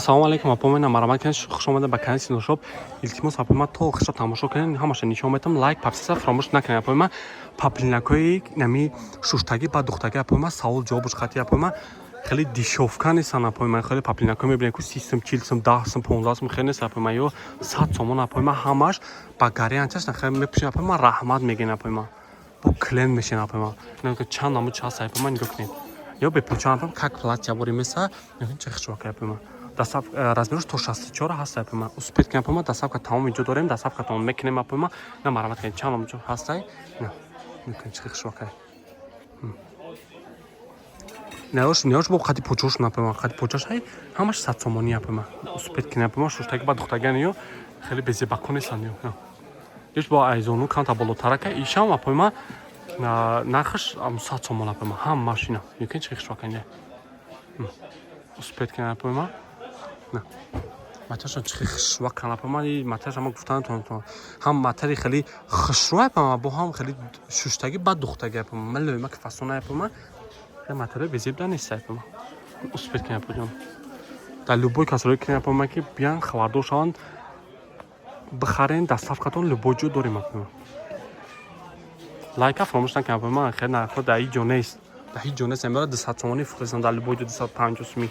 Салому алейкум, апо, мена марамат кунед. Хуш омадед ба канали Синошоп. Илтимос, апои ман, то охирша тамошо кунед, ҳамаша нишон метам. Лайк, подписка фаромӯш накунед, апои ман. Поплинакҳои нами шуштагӣ ба духтагӣ, апои ман, савол ҷавобуш қатӣ, апои ман, хеле дешёвка нестан, апои ман. Хеле поплинакҳо мебинед, ку 30 сум, 40 сум, 10 сум, 15 сум, хеле нест, апои ман. Ё 100 сомон, апои ман, ҳамаш ба гарантияш хеле мепӯшед, апои ман, раҳмат мегӯен, апои ман, бо клиент мешен, апои ман. Чанд намуд част, апои ман, нигоҳ кунед. Ё бепӯча, апои, как платья бори меса, чӣ хушвака, апои ман. Доставка размераш то 64 ҳаст, апои ман. Успеть кунед, апои ман, доставка тамоми ҷо дорем, доставкатон мекунем, апои ман. На, марамат кунед, чанд намуд ҳастай. На, мекунед, чӣ хушвакай. Неош, неош бо қади почош, напои ман, қади почош ҳай, ҳамаш 100 сомонӣ, апои ман. Успеть кунед, апои ман, шуштаги ба духтаган ё хеле безебако нестанд ё. Иш бо айзону камта болотарака, ишам, апои ман, нархаш 100 сомон, апои ман, ҳамаш ина. Мекунед, чӣ хушвакай. Успеть кунед, апои ман. Маташон чӣ хушвакан, апои ман, маташ ама гуфтан тон ҳам матари хеле хушрӯ, апои ман, бо ҳам хеле шуштагӣ ба духтагӣ, апои ман, мелоима ки фасона, апои ман, матари безебда нест, апои ман. Успеть кунед, апои ҷон. Дар любой касрои кунед, апои ман, ки биян, хабардор шаванд, бихарен, доставкатон любой ҷо дорем, апои ман. Лайка фаромӯш накунед, апои ман. Хеле нархҳо дар ҳеҷ ҷо нест, дар ҳеҷ ҷо нест. Амира 200 сомонӣ фурӯхтан дар любой ҷо 250 суми.